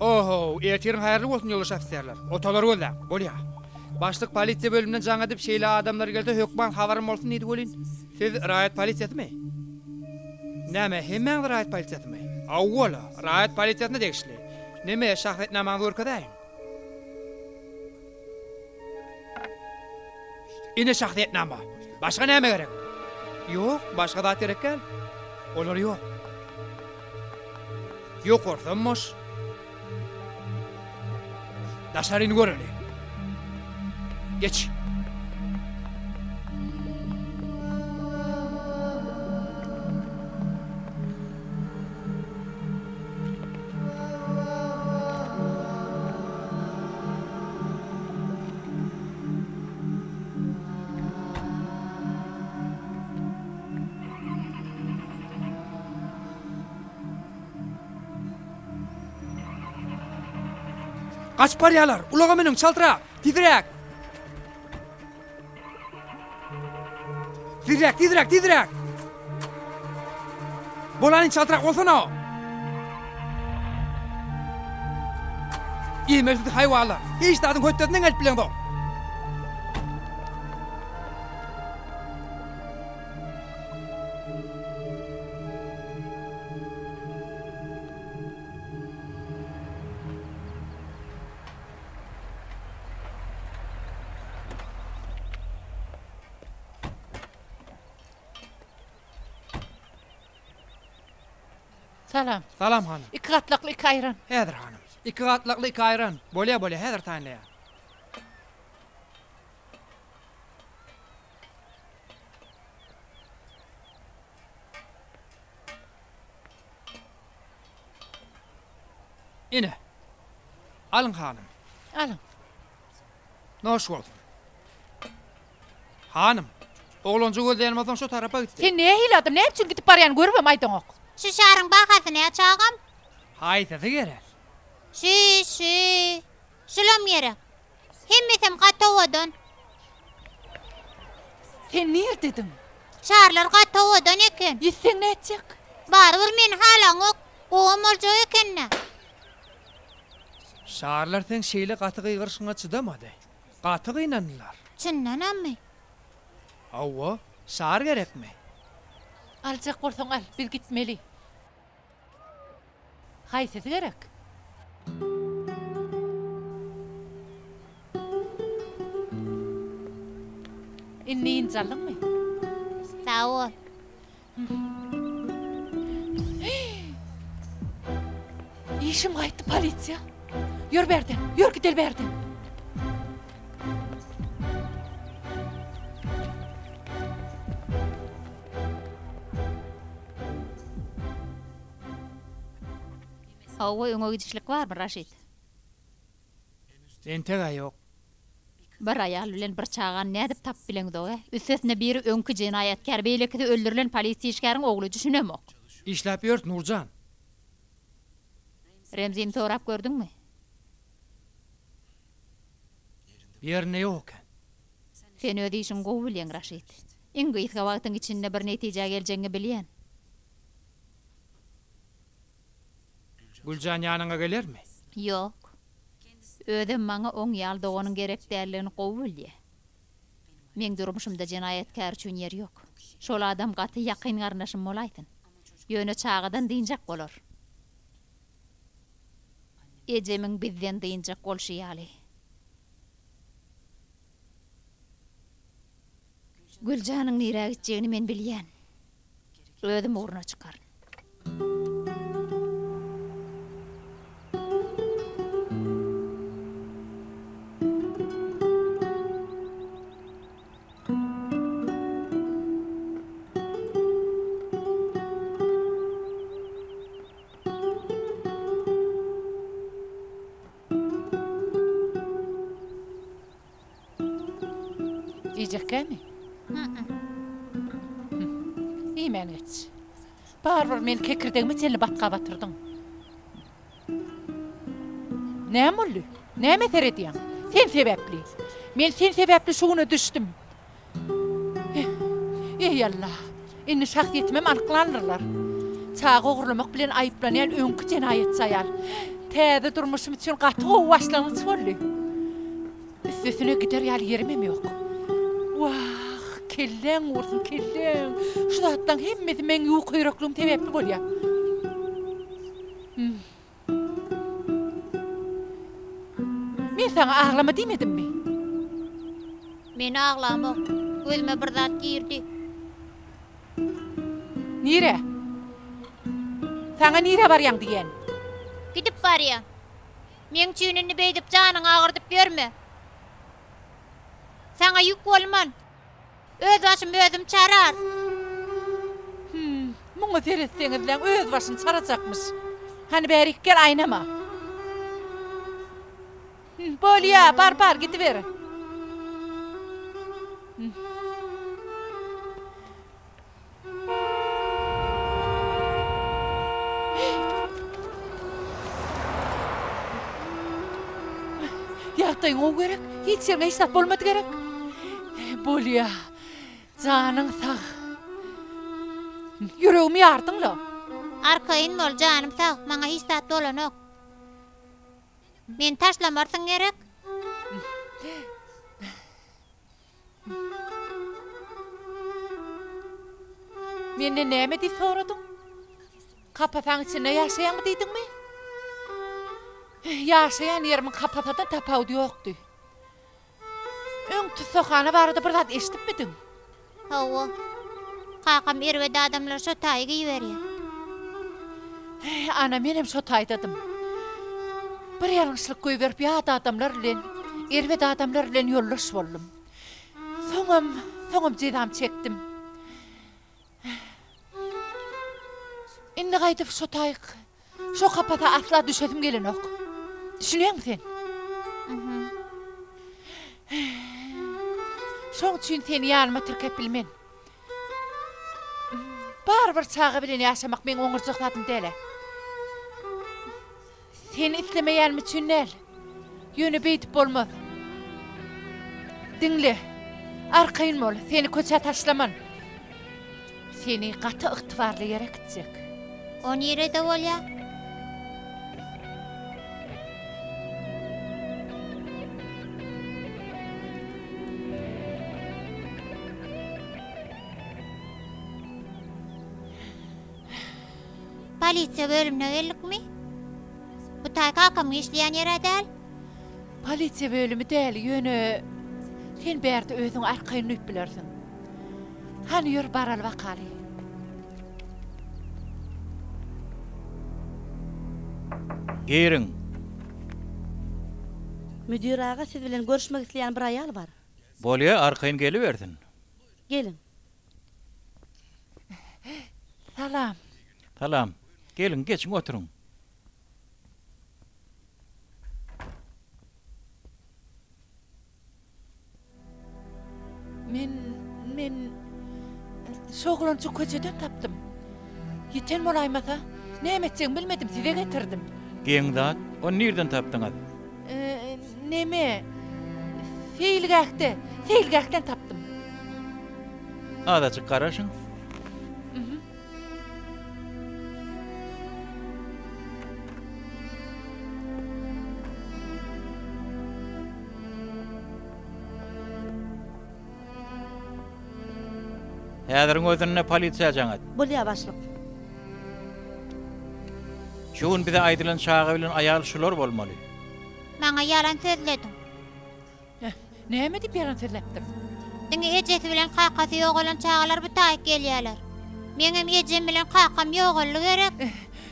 Ohow, ertiriň haýyrly bolsun ýoldaş ofiserler. Otalary gözläň. Bolýa. Başlyk polisiýa bölüminden jaň edip şeýle adamlar gelse hökman habarym bolsun diýdi welin, siz raýat polisiýasymy? Näme, hemmäňiz raýat polisiýasymy? Hawa-la, raýat polisiýasyna degişli. Neme, şahsyýetnamaňyzy görkezäýiň. Ine şahsyýetnama. Başga näme gerek? Ýok, başga zat gerek däl. Olar ýok. Ýokarsam boş. Daşaryny göreli. Geç. Gaçyp barýarlar! Ulaga münüň, çaltrak! Tizräk! Tizräk, tizräk, tizräk! Bolany çaltrak bolsana! Iýmeli sizi haýwanlar! Hiç zadyň hötdesinden gelip bileňzok! Salam. Salam hanym. Iki gatlakly iki aýran. Häzir hanym. Iki gatlakly iki aýran. Bolýa bolýa häzir taýynlaýan. Ine. Alyň hanym. Alyň. Noş bolsun. Hanym, oglanjygy gözleýän bolsaň şo tarapa gitdi. Sen nähili adam, näme üçin gidip barýany görübem aýdaňok. Şu şaryň bahasy näçe agam? Haýsysy gerek? Şu, şu. Şulam gerek. Hemmesem gaty owadan. Sen nirdediň? Şarlar gaty owadan eken. Ýitseň nätjek? Barybir meni halaňok. Gowam boljak eken-dä. Şarlar seň şeýle gaty gygyryşyňa çydamady. Gaty gynandylar. Çyndanammy? Hawa, şar gerekmi? Aljak bolsaň al, biz gitmeli. Haýsysy gerek? Indi ynjaldyňmy? Sag bol. Işim gaýtdy polisiýa. Ýör bärden, ýör gideli bärden. Hawa, öňe gidişlik barmy, Raşid? Entek-ä ýok. Bir aýal bilen bir çagany nädip tapyp bileňzog-ä? Üstesine biri öňki jenaýatkär, beýlekisi öldürilen polisiýa işgäriň ogly, düşünemok. Işläp ýörüs, Nurjan. Remzini sorap gördüňmi? Ýerinde ýok eken. Sen öz işiňi gowy bilýäň, Raşid. Iň gysga wagtyň içinde bir netijä geljegiňi bilýän. Güljan ýanyňa gelermi? Ýok. Özem maňa oň ýaly doganyň gerek däldigini gowy bilýä. Meň durmuşymda jenaýatkär üçin ýer ýok. Şol adam gaty ýakyn garyndaşym bolaýsyn. Ýöne çagadan dynjak bolar. Ejemiň bizden dynjak bolşy ýaly. Güljanyň nirä gitjegini men bilýän. Özüm ugruna çykaryn. Iýjekkämi? Iýmän geç. Barybir meni kekirdegime çenli batga batyrdyň. Näme boldy? Nämä seredýäň? Sen sebäpli. Men sen sebäpli şu güne düşdüm. Eý, Alla! Indi şahsyýetimem anyklandyrlar. Çaga ogurlamak bilen aýyplanýan öňki jenaýatçy aýal. Täze durmuşym üçin gaty gowy başlangyç boldy. Üstesine gider ýaly ýerimem ýok. Wah, kelläň gursun, kelläň! Şu zatlaň hemmesi meň ýuka ýürekligim sebäpli bolýar. Men saňa aglama diýmedimmi? Men aglamok. Gözüme bir zat girdi. Nirä? Saňa nirä barýaň diýýän? Gidip barýan. Meň üçin indi beýdip janyňy agyrdyp ýörme. Saňa ýük bolman. Öz başymy özüm çarar. Hüm, muňa seretseňizläň, öz başyny çarajakmyş. Hany bärik gel, aýnama. Hüm, bolýa, bar, bar, gidiber. Hüm. Ýagdaýyň gowy gerek? Hiç ýeriňe hiç zat bolmady gerek? Bolýa. Janyň sag. Ýüregimi ýardyň-la. Arkaýyn bol, janym sag, maňa hiç zat bolanok. Meni taşlamarsyň gerek? Menden näme diýip soradyň? Kapasaň içinde ýaşaýaňmy diýdiňmi? Ýaşaýan ýerimiň kapasadan tapawudy ýokdy. Öň tussaghana barada bir zat eşidipmidiň? Hawa. Kakam erbet adamlary şo taýy giberýär. Ana, menem şo taýdadym. Bir ýalňyşlyk goýberip ýat adamlar bilen, erbet adamlar bilen ýoldaş boldum. Soňam, soňam jezamy çekdim. Indi gaýdyp şo taýyk, şo kapasa asla düşesim gelenok. Düşünýäňmi sen? Şoň üçin seni ýanyma tirkäp bilmen. Barybir çaga bilen ýaşamak meň oňurjak zadym däl-ä. Seni islemeýänim üçin däl. Ýöne beýdip bolmaz. Diňle. Arkaýyn bol, seni köçä taşlaman. Seni gaty ygtybarly ýere äkitjek. O nirede bolýar? Polisiýa bölümine geldikmi? Bu taý kakamyň işleýän ýer-ä däl. Polisiýa bölümi däl, ýöne sen bärde özüňi arkaýyn duýup bilersiň. Hany ýör baraly bakaly. Giriň. Müdir aga siz bilen görüşmek isleýän bir aýal bar. Bolýa, arkaýyn gelibersin. Geliň. Salam. Salam. Geliň, geçiň, oturyň. Men, men şu oglanjygy köçeden tapdym. Ýiten bolaýmasa, näme etjegimi bilmedim, size getirdim. Geň zat, ony nirden tapdyňyz? Neme, seýilgähde, seýilgähden tapdym. Azajyk garaşyň. Häziriň özünde polisiýa jaň et. Bolýar, başlyk. Şu gün bize aýdylan çaga bilen aýal şular bolmaly. Maňa ýalan sözlediň. Näme diýip ýalan sözläpdir? Diňe ejesi bilen kakasy ýogalan çagalar bu taýyk gelýärler. Meňem ejem bilen kakam ýogaldy gerek?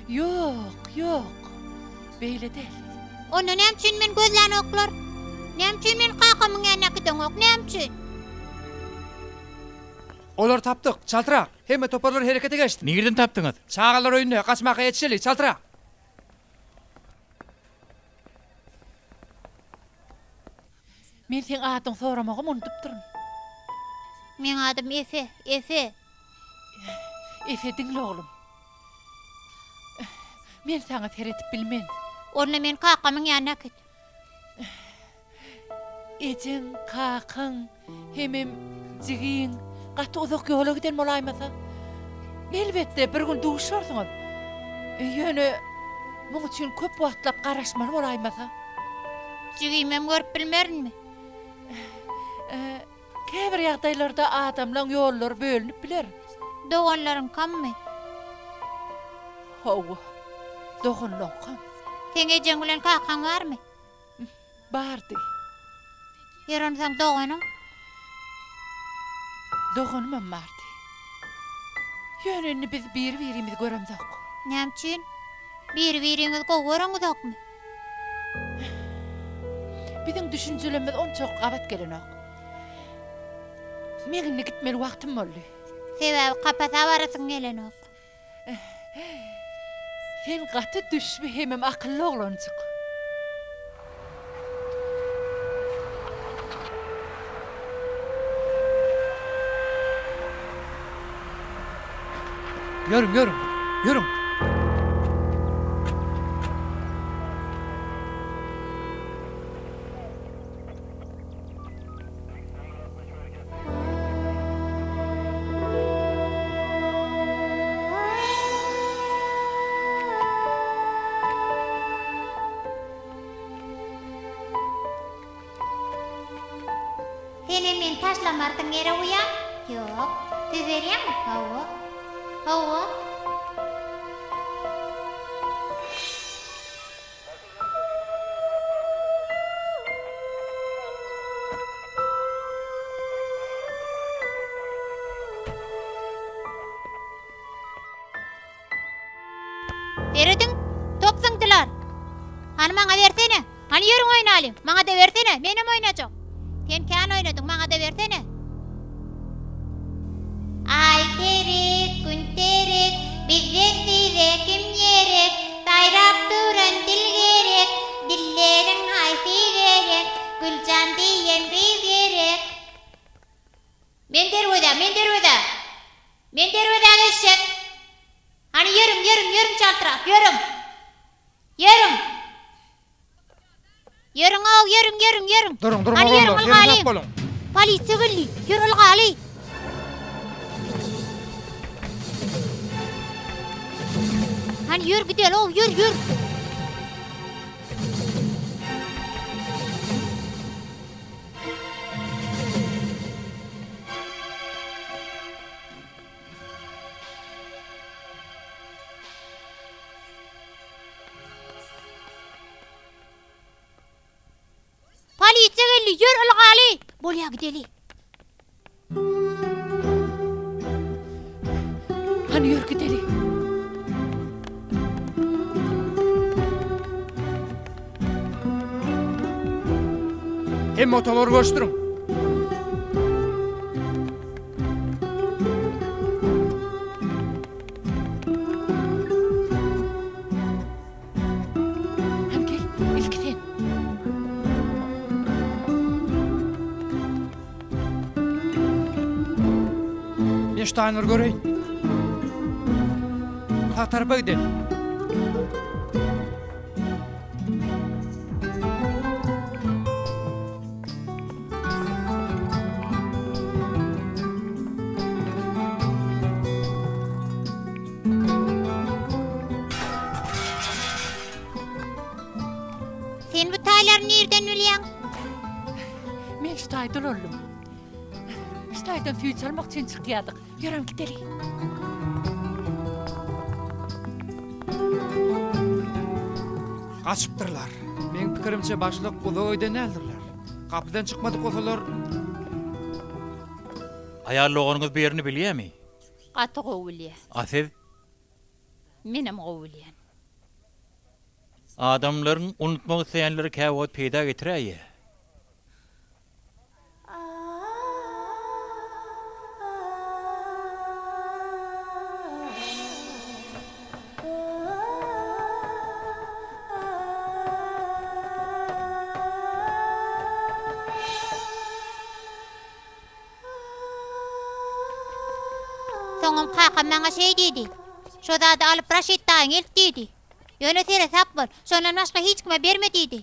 Ýok, ýok. Beýle däl. Onda näme üçin meni gözlänoklar? Näme üçin meni kakamyň ýanyna äkideňok? Näme üçin? Olary tapdyk. Çaltrak! Hemme toparlar herekete geçsin. Nirden tapdyňyz? Çagalar öýünde. Gaçmaka ýetişeli. Çaltrak! Men seň adyňy soramagam unudypdyryn. Meň adym Efe, Efe. Efe diňle oglum. Men saňa seredip bilmen. Onda meni kakamyň ýanyna äkit. Ejeň, kakaň hemem jigiň gaty uzak ýola giden bolaýmasa. Elbetde, bir gün duşarsyňyz. Ýöne muň üçin köp wagtlap garaşmaly bolaýmasa. Jigimem görüp bilmerinmi? Käbir ýagdaýlarda adamlaň ýollary bölünip biler. Doganlaryňkammy? Hawa, doganlaňkam. Seň ejeň bilen kakaň barmy? Bardy. Ýeri onsoň doganyň? Doganymam bardy. Ýöne indi biz biri-birimizi göremzok. Näme üçin? Biri-biriňizi gowy göreňizokmy? Biziň düşünjelerimiz onçakly gabat gelenok. Meň indi gitmeli wagtym boldy. Sebäbi kapasa barasyň gelenok. Sen gaty düşbi hemem akylly oglanjyk. Ýörüň, ýörüň, ýörüň! Senem meni taşlamarsyň gerek uýam? Ýok. Söz berýäňmi? Hawa. Hawa. Serediň, top zyňdylar. Hany maňa bersene. Hany ýörüň oýnalyň. Maňa-da bersene, menem oýnajak. Sen kän oýnadyň, maňa-da bersene. Aý terek, gün terek, bizden size kim gerek? Saýrap duran dil gerek, dilleriň haýsy gerek? Güljan diýen gyz gerek. Men derwezä, men derwezä. Men derwezä geçjek. Hany ýörüň, ýörüň, ýörüň çaltrak, ýörüň. Ýörüň! Ýörüň-ow, ýörüň, ýörüň, ýörüň! Duruň, duruň Hany ýörüň, oglanlar, ylgalyň! ýeriňde boluň. Polisiýa geldi! Ýör, ylgaly! Hany ýör, gideli-ow, ýör, ýör! Polisiýa geldi, ýör ylgaly! Bolýa gideli. Hany ýör gideli. Hemme otaglary görüşdiriň. Hany gel, ilki sen. Men şu taýynlary göreýin. Sag tarapa gidelim. Sen bu taýlary nirden bilýäň? Men şu taýda ulaldym. Şu taýdan süýt salmak üçin çykýardyk. Ýörem gideli. Gaçypdyrlar. Meň pikirimçe başlyk uzak öýden däldirler. Gapydan çykmadyk bolsalar. Aýal doganyňyz bu ýerini bilýämi? Gaty gowy bilýä. A siz? Menem gowy bilýän. Adamlaryň unutmak isleýänleri käwagt peýda getiräýýä. Soňam kakam maňa şeý diýdi. Şo zady alyp Raşid daýyňa elt diýdi. Ýöne seresap bol, şondan başga hiç kime berme diýdi.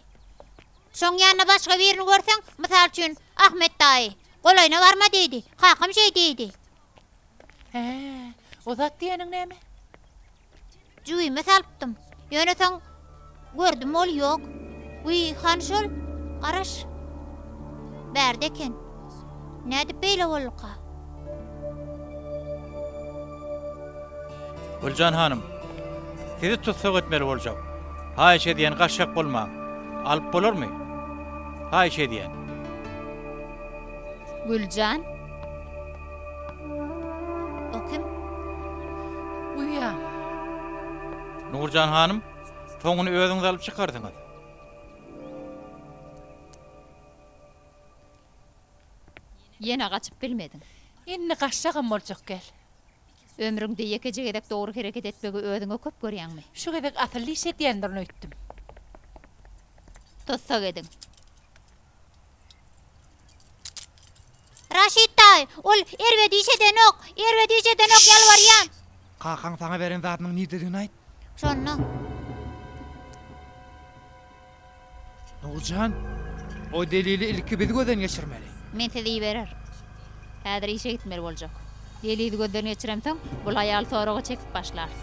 Şoň ýanynda başga birini görseň, mysal üçin, Ahmet daýy, golaýyna barma diýdi. Kakam şeý diýdi. Hä, o zat diýeniň näme? Jübime salypdym. Ýöne soň gördüm ol ýok. Wiý, hany şol? Garaş. Bärde eken. Nädip beýle bolduka? Güljan hanym, sizi tussag etmeli boljak. Haýyş edýän, gaçjak bolmaň. Alyp bolarmy? Haýyş edýän. Güljan. O kim? Uýam. Nurjan hanym, soňuny özüňiz alyp çykarsyňyz. Ýene gaçyp bilmediň. Indi gaçjagam boljak gel. Ömrüňde ýekeje gezek dogry hereket etmegi özüňe köp görýäňmi? Şu gezek asylly iş edýändirin öýtdüm. Tussag ediň. Raşid daýy, ol erbet iş edenok, erbet iş edenok, ýalbarýan. Kakaň saňa beren zadynyň nirdedigini aýt. Şonda. Nurjan, o delili ilki biz gözden geçirmeli. Men sizi iberer. Häzir işe gitmeli boljak. Delili gözden geçiremsoň, bul aýaly soraga çekip başlarys.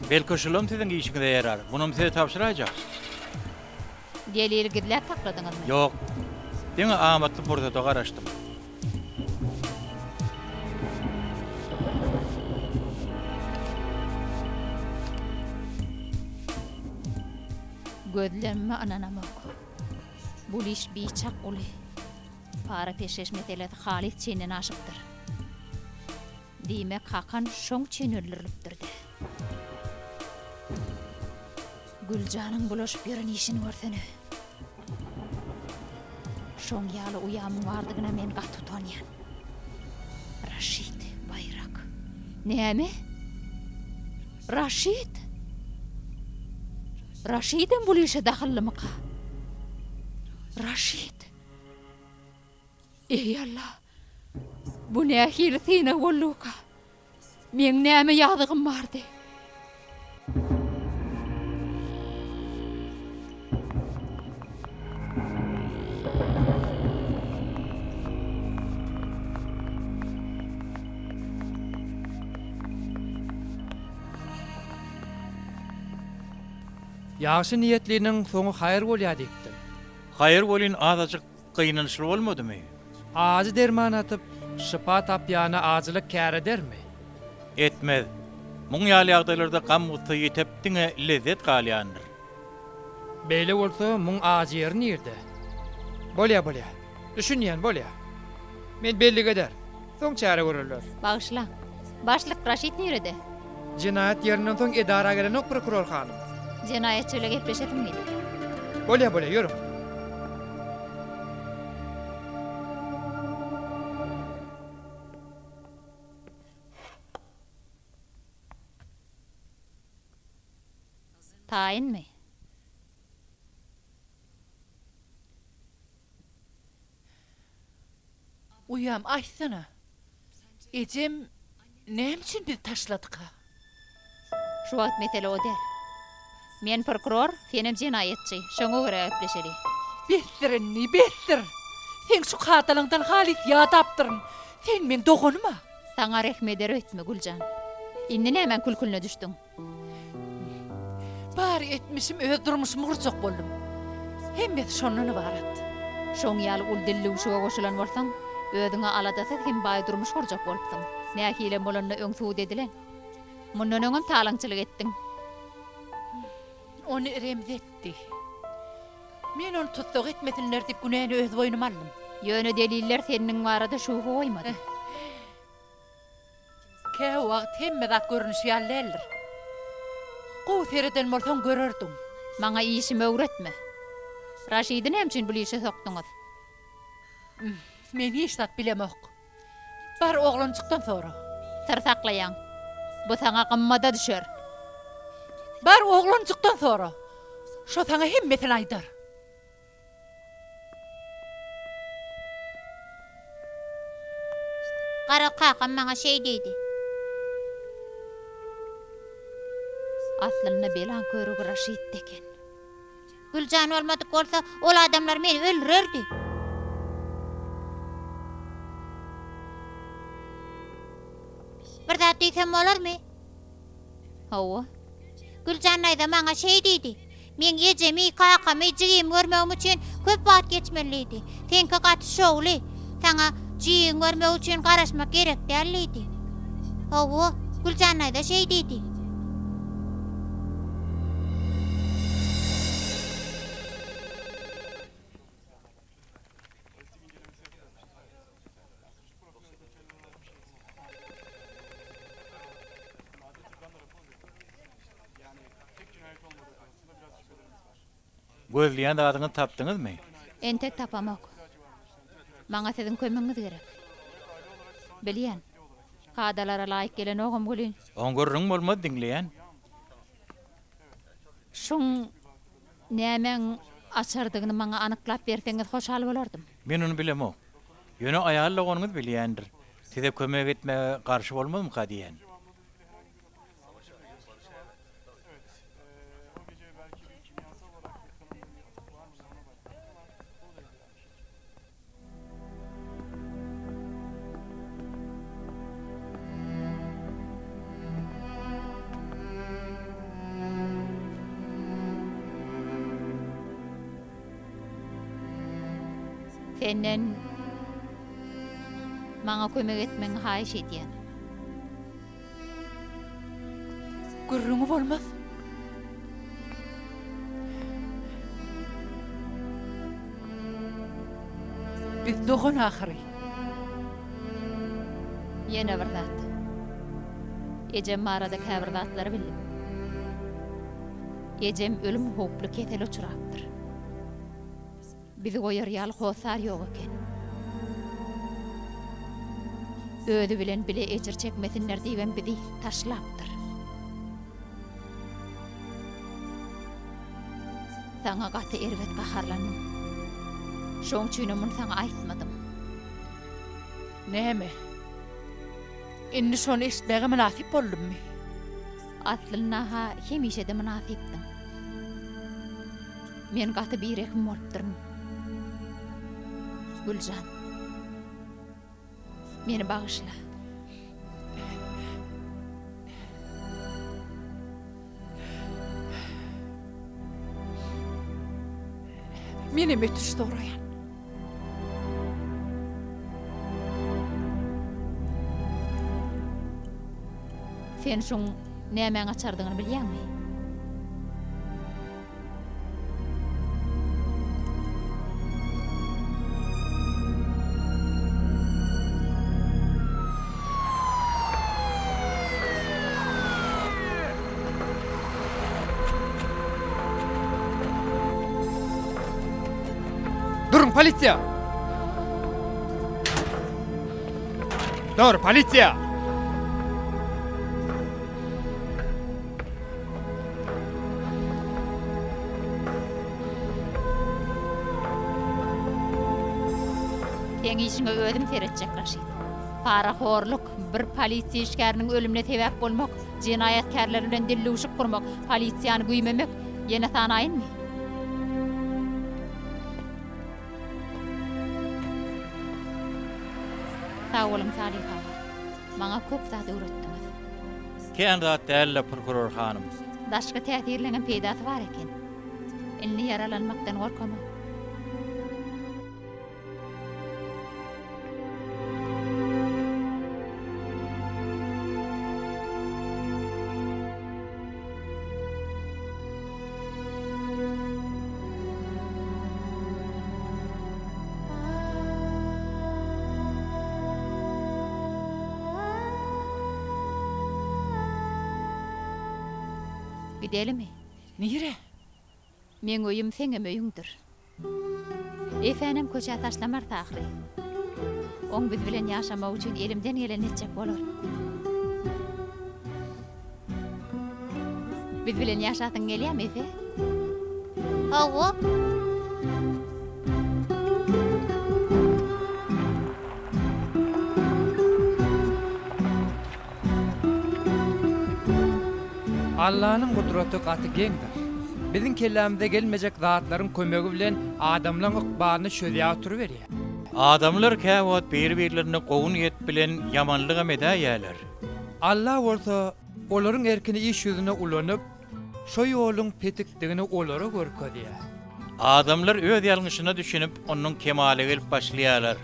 Belki şulam siziň işiňize ýarar. Munam size tabşyraýjak. Delili gizläp sakladyňyzmy? Ýok. Diňe amatly pursata garaşdym. Gözlemime ynanamok. Bul iş biçak uly. Para-peşgeş meselesi halys çenden aşypdyr. Diýmek, Hakan şoň üçin öldürilipdir-dä. Güljanyň bulaşyp ýören işini görsene. Şoň ýaly uýamyň bardygyna men gaty utanýan. Raşid Baýrak. Näme? Raşid? Raşidem bul işe dahyllymyka? Raşid. Eý Alla! Bu nähili synag bolduka? Meň näme ýazygym bardy? Ýagşy niýetliniň soňy haýyr bolýar diýipdir. Haýyr welin azajyk Gynançly bolmadymy? Ajy derman atyp, şypa tapýana ajylyk kär edermi? Etmez. Muň ýaly ýagdaýlarda gam-gussa ýitip, diňe lezzet galýandyr. Beýle bolsa, muň ajy ýeri nirde? Bolýa, bolýa. Düşünýän, bolýa. Men bellik ederin. Soň çäre görerler. Bagyşla. Başlyk Raşid nirede? Jenaýat ýerinden soň edara gelenok prokuror hanym. Jenaýatçy bile gepleşesim gelýär. Bolýa bolýa ýörüň. Taýynmy? Uýam, aýtsana, ejem näme üçin bizi taşladyka? Şu wagt mesele o däl. Men prokuror, senem jenaýatçy. Şoňa görä gepleşeli. Besdir indi, besdir! Seň şu kadalaňdan halys ýadapdyryn. Sen meň doganym-a! Saňa rehm eder öýtme, Güljan. Indi nämäň külküline düşdüň? Bar etmişim öz durmuşymy gurjak boldum. Hemmesi şondan ybarat. Şoň ýaly uly dillüwşüge goşulan bolsaň, özüňe aladasyz hem baý durmuş gurjak bolupsyň. Nähilem bolanda öň sud edilen. Mundan öňem talaňçylyk etdiň. Ony Remzi etdi. Men ony tussag etmesinler diýip günäni öz boýnuma aldym. Ýöne deliller seniň barada şübhe goýmady. Käwagt hemme zat görnüşi ýaly däldir. Gowy sereden bolsaň görerdiň. Maňa işimi öwretme. Raşidi näme üçin bul işe sokduňyz? Men hiç zat bilemok. Bar oglanjykdan sora. Syr saklaýaň. Bu saňa gymmada düşer. Bar oglanjykdan sora. Şo saňa hemmesini aýdar. Gara kakam maňa şeý diýdi. Aslynda belaň körügi Raşitde eken. Güljan bolmadyk bolsa, ol adamlar meni öldürerdi. Bir zat diýsem bolarmy? Hawa. Güljan daýza maňa şeý diýdi. Meň ejemi, kakamy, jigimi görmegim üçin köp wagt geçmeli diýdi. Seňki gaty şowly. Saňa jigiňi görmek üçin garaşmak gerek däl diýdi. Hawa, Güljan daýza şeý diýdi. Gözleýän zadyňyzy tapdyňyzmy? Entek tapamok. Maňa siziň kömegiňiz gerek. Bilýän, kadalara laýyk gelenogam welin. Oň gürrüň bolmaz, diňleýän. Şuň nämäň açardygyny maňa anyklap berseňiz hoşal bolardym. Men ony bilemok. Ýöne aýal doganyňyz bilýändir. Size kömek etmäge garşy bolmazmyka diýýän. Senden maňa kömek etmegiňi haýyş edýän. Gürrüňi bolmaz. Biz dogan ahyry. Ýene bir zat. Ejem barada käbir zatlary bildim. Ejem ölüm howply kesele uçrapdyr. Bizi goýar ýaly hossar ýok eken. Özi bilen bile ejir çekmesinler diýibem bizi taşlapdyr. Saňa gaty erbet gaharlandym. Şoň üçinem muny saňa aýtmadym. Näme? Indi şony eşitmäge mynasyp boldummy? Aslynda-ha hemişe-de mynasypdyň. Men gaty birehim bolupdyryn. Güljan. Meni bagyşla. Menem ötünç soraýan. Sen şuň nämäň açardygyny bilýäňmi? Duruň polisiýa! Dur polisiýa! Seň işiňe özüm seretjek, Raşid. Parahorluk, bir polisiýa işgäriniň ölümine sebäp bolmak, jenaýatkärler bilen dildüwşük gurmak, polisiýany güýmemek, ýene sanaýynmy? Sag boluň, Salyh aga. Maňa köp zat öwretdiňiz. Kän zat däl-le, prokuror hanym. Daşky täsirleňem peýdasy bar eken. Indi ýaralanmakdan gorkamok. Gidelimi? Nirä? Meň öýüm seňem öýüňdir. Efänem köçä taşlamarys ahyry. Oň biz bilen ýaşamagy üçin elimden gelenini etjek bolaryn. Biz bilen ýaşasyň gelýärmi, Efe? Hawa. Allanyň gudraty gaty geňdir. Biziň kellämize gelmejek zatlaryň kömegi bilen adamlaň ykbalyny çözýär oturyberýär. Adamlar käwagt biri-birlerine gowy niýet bilen ýamanlygam edäýýärler. Alla bolsa olaryň erkini iş ýüzünde ulanyp, şo ýoluň petikdigini olara görkezýär. Adamlar öz ýalňyşyna düşünip, ondan kemala gelip başlaýarlar.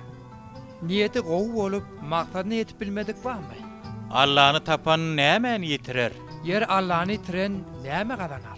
Niýeti gowy bolup, maksadyna ýetip bilmedik barmy? Allany tapan nämäni ýitirer? Ýeri Allany ýitiren näme gazanar?